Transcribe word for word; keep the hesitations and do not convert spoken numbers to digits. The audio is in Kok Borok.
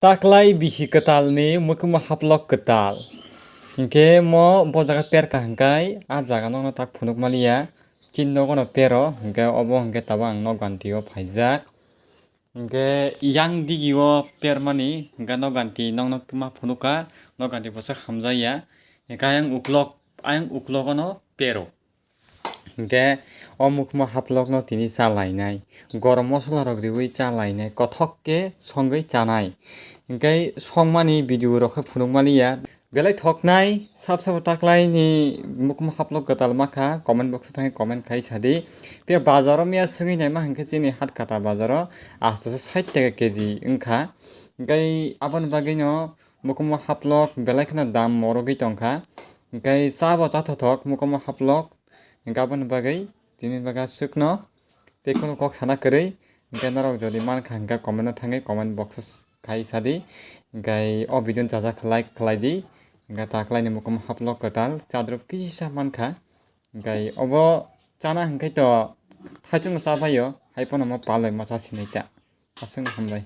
Taklai bisi kwtalni mukhumo haplok kwtal. Hinkhe mo bo jaga perka hinkai, a jaga nokno tak phunuk maliya. Chini nogono pero, hinkhe obo hinkhe tabuk ang nok ganti o phaijak. Hinkhe yang digi o permani, hinkhe nok ganti nokno ma phunukha, nok ganti bwswk hamjakya. Hinkhe ayang uklok, ayang uklogono pero. Hinkhe o mukhumo haplokno tini cha lainai, gorom mosola rok riwi cha lainai, kothok khe songwi chanai. Hinkhe songmani video rok khe phunuk maliya. Belai thoknai, sab sabo taklaini mukhumo haplok kwtal makha, comment box o thangwi comment khai sadi. Phiya bazaro miya swngwi naima hinkhe chini Hatkata bazaro asto sait taka K G wngkha. Hinkhe aboni bagwino mukhumo haplok belai kheno dam morogwi tongkha. Hinkhe chabo chathothok mukhumo haplok. Hinkhe aboni bagwi tini bagwi aswkno tei kheno kok sana kwrwi. Hinkhe norok jodi mankha hinkhe comment o thangwi comment box o khai sadi. Hinkhe o video no chajak like khlai di. Hinkhe taklaini mukhumo haplok kwtal chadrup kisa mankha. Hinkhe obo chana hinkhe to thaichung cha phaio, hai phano mo palai ma cha sinai ta. Aswkno hambai.